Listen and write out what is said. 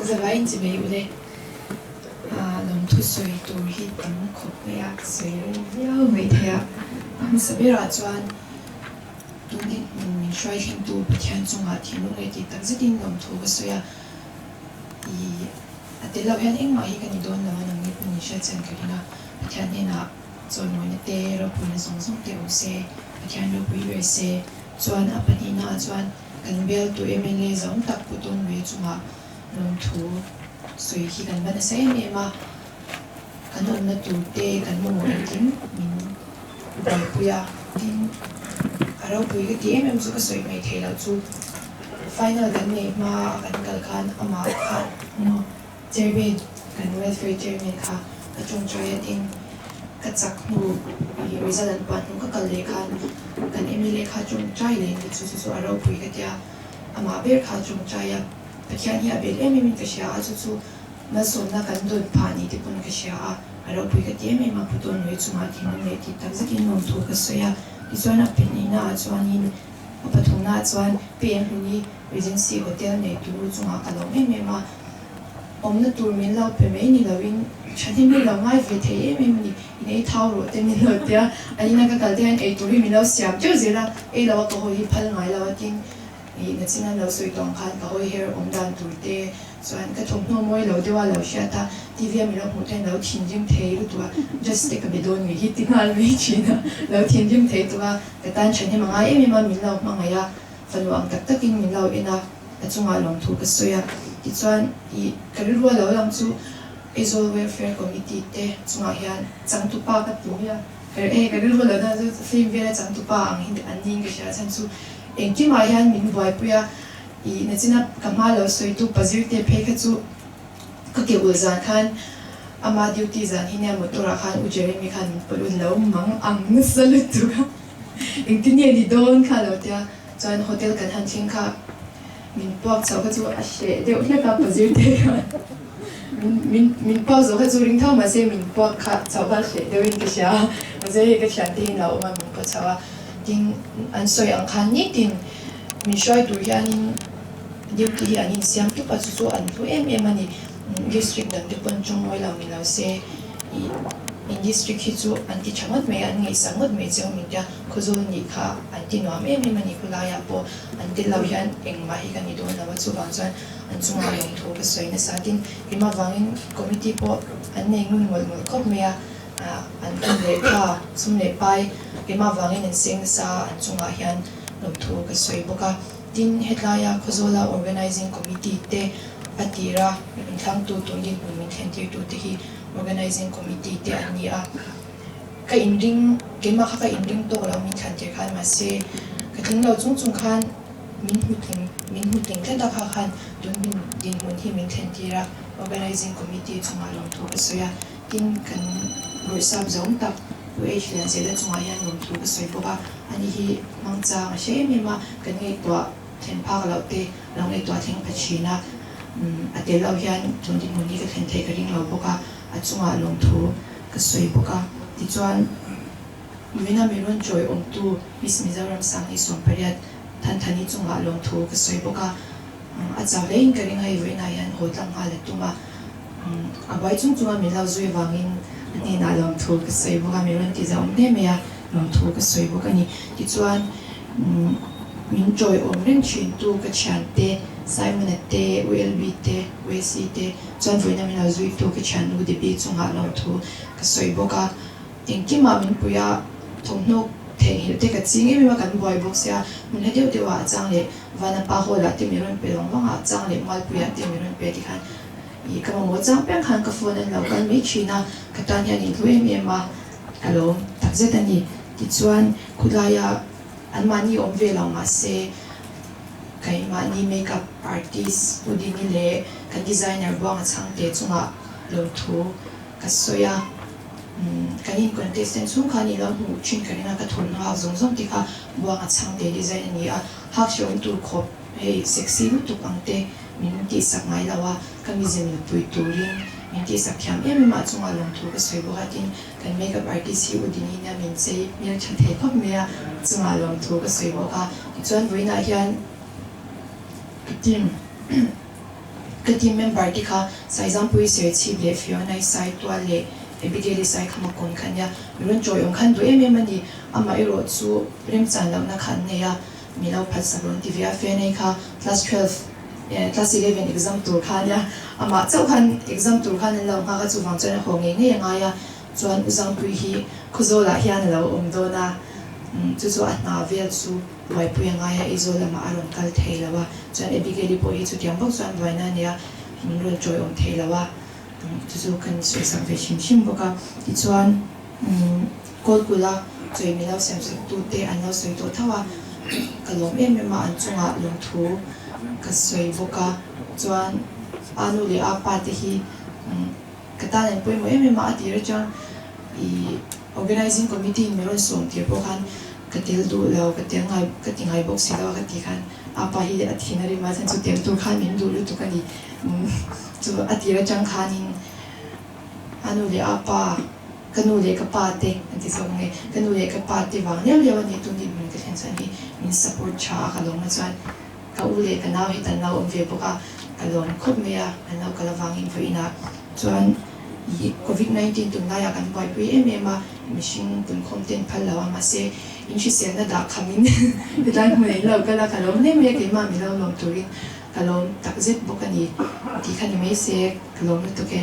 Zavaiin chimei ule lawmthu sawi tur hi tam khawp mai a, ka sawi rei viau mai thei a. A hmasa berah chuan tun dinhmun min hruai thlengtu Pathian chungah thinlung leh tih tak zetin lawmthu ka sawi a. Ih, a tel loh hian engmah hi ka ni dawn lo a, nangni pawh min hriatchian ka ring a. Pathian hnenah chawimawina te, ropuina zawng zawng te awm se, Pathian ropui ber se. Chuan a pahnihnaah chuan Kan bialtu mla zawng tak Pu Tawnluia chungah lawmthu sawi hi kan va nasa em em a, kan awmna tur te kan mamawh engkim min buaipui a, tin a ropui ka ti em em chu ka sawi mai theih loh chu final kan neih hma a kan kal khan amah kha maw Chairman kan welfare chairman kha ka tawngtai a tin ka chak hnu ih result an puan hnu ka kal leh khan kan mla kha tawngtai leh ni chu chu chu a ropui ka tia amah ber kha tawngtai a Pathian hi a bel em em in ka hria a chu chu malsawmna kan dawn phah ni te pawn ka hria a a ropui ka ti em em a Pu Tawnluia chungah thinlung leh tih tak zetin nuamthu ka sawi a tichuan a phenihna ah chuanin a pathumna ah chuan Pi Enghluni Regency Hotel neitu chungah ka lawm em em a, awmna tur min lo pe mai ni loin thahnem hi lo ngai ve thei em em a ni, in ei thau rawh te min lo tia, an ina ka kal te hian ei tur hi min lo siam teuh zel a, ei lo a ka hawi hi phal ngai lo a tin ih nachin an lo sawi tawh ang khan ka hawi her awm dan tur te chuan ka thawmhnaw mawi lo deuh a lo hriat a, TV a min lo hmuh te hian lo thinrim thei lutuk a, just te ka be dawn ngei hi ti nghal mai thin a, lo thinrim thei tuk a, ka tan thahnem a ngai em em a, min lo hmangaih a. Fanu ang tak takin min lo en a, a chungah lawmthu ka sawi a. Tichuan, ih, ka rilru a lo lang chu Aizawl Welfare Committee te chungah hian changtupa ka ti mai a. Ka hei ka rilru a lo lang chu film vela changtupa ang hi an niin ka hria a chhan chu engkimah hian min buaipui a, ih, nachina ka hma lo sawitu Pazirte phei kha chu ka ke ulh zan khan ama duty zan hi nia motor ah khan U Jeremy khan min pawlh un lo mang ang nasa lutuk a. Engtin nge ni dawn kha lo tia chuan hotel kan han thleng kha min puak chho kha chu a hreh deuh hlek a pazir te khan min min min puak zawh kha chu ring tho mahse min puak kha chho kha hreh deuh in ka hria a mahse hei ka thian te hi lo awm a min puak chho a tin an sawi ang khan nitin min hruai tur hianin duty hi an insiam tup a chu chu an hlu em em a ni district dang te pawn tawng lo ni lo se ih In district hi chu an ti tha ngawt mai a, an ngaihsak ngawt mai cheu min tia, Khawzawl nih kha an ti nuam em em a ni, khulaiah pawh an tel lo hian engmah hi ka ni dawn lo a, chuvang chuan an chungah lawmthu ka sawi nasa tin im avangin committee pawh an nei ngun mawlh mawlh khawp mai a, an hun leh tha, sum leh pai im avangin an seng nasa a, an chungah hian lawmthu ka sawi bawk a. Tin, hetlaia Khawzawla Organising Committee te a tira inthlangtu tun dinhmun min thlentirtute hi Organising Committee te an ni a, ka inring, keimah kha ka inring tawk lo min thlan tir khan mahse ka tling lo chung chung khan min hmu tling, min hmu tling tlat a kha khan tun dinhmun hi min thlen tir a, Organising Committee chungah lawmthu ka sawi a, tin kan bawrhsap zawng tak Pu H Lianzela chungah hian lawmthu ka sawi bawk a, ani hi hmangchang a hre em em a, kan ngaihtuah thlen phak loh te lo ngaihtuah thleng pha thin a, a tel loh hian tun dinhmun hi ka thlen theih ka ring lo bawk a, a chungah lawmthu ka sawi bawk a. Tichuan, Mawina mi rawn chawi awmtu Miss Mizoram Sangni 18 Thanthani chungah lawmthu ka sawi bawk a, a chau hlein ka ring a, hei vawiinah hian haw tlang nghal a tum a, a buai chung chunga min lo zui avangin a hnenah lawmthu ka sawi bawk a, mi rawn ti zauh hle mai a, lawmthu ka sawi bawk a ni. Tichuan. Min chawiawm reng thintu ka thiante Simon-a te, ULB te, USC te chuan vawiina min lo zuitu ka thiannu Debbie chungah lawmthu ka sawi bawk a. Engkimah min pui a, thawmhnaw theihnghilh te ka ching em em a, kan buai bawk sia, hmun hla deuh deuhah a chang leh Vanapa Hall-ah te min rawn pe vang vang a, a chang leh Mualpuiah te min rawn pe tikhan ih ka mamawh chang piang khan ka phone an lo kal mai thin a, ka tan hian inhlu em em a. Ka lawm takzet a ni. Tichuan, khawlaia anmahni awm ve lo mahse, keimahni make up artist Pu Dini leh kan designer Buanga Chhangte chungah lawmthu ka sawi a. Kan in contestant chhung khan i lo hmuh thin ka ring a, ka thawmhnaw hak zawng zawng te kha Buanga Chhangte design a ni a, hak hrehawm tur khawp hei sexy lutuk ang te min tihsak ngai lo a, ka mize milpui turin min tihsak thiam em em a, a chungah lawmthu ka sawi bawk a, tin kan makeup artist hi U Dinina min chei hmel tha thei khawp mai a, a chungah lawmthu ka sawi bawk a, tichuan vawiinah hian ka team. Ka team member te kha Saizampuii Serchhip leh Fiona-i Saitual leh Abigail-i Saikhamakawn kha ania. Mi rawn chawi awm khan duh em em a ni. Amah erawh chu remchan lohna kha an nei a, mi lo phatsak rawn ti ve a. Fiona-i kha class twelve, class 11 exam tur kha ania. Amah chauh khan exam tur khan an lo nghak a, chuvang chuan a haw ngei ngei a ngai a. Chuan U Zangpuii hi Khawzawlah hian a lo awm dawn a, chu chu a hna vel chu buaipui a ngai a, Aizawl lamah a rawn kal thei lo a, chuan Abigail-i pawh hi chutiang bawk chuan buaina a nia, min rawn chawi awm thei lo a, chu chu kan sawisak ve hrim hrim bawk a. Tichuan Kawlkula chawi mi lo siamsak tute an lo sawi tawh tho a, ka lawm em em a, an chungah lawmthu ka sawi bawk a, chuan a nu leh a pa te hi Ka tan an pawimawh em em a, a tir atang i Organising Committee in mi rawn sawm tir pawh khan ka tel duh lo, ka tel ngai ka ti ngai bawk si lo a ka ti khan a pa hi a thin a rim a chuan chu tel tur khan min duh lutuk a ni. Chu a tir atang khanin a nu leh a pa, ka nu leh ka pa te an ti zawk nge, ka nu leh ka pa te vang liau liau a ni tun dinhmun ka thlen chuan hi min support tha a ka lawm a chuan Ka u leh ka nau hi kan lo awm ve bawk a, ka lawm khawp mai a, an lo kal avangin vawiinah chuan ih Covid 19 tunlaiah kan buaipui em em a, mihring tunkhawm ten phal lo a, mahse in hriselna dah khamin hetlai hmun in lo kal a, ka lawm hle mai a, keimah mi lo lawm turin ka lawm takzet bawk a ni tih kha ni mai se, ka lawm lutuk e.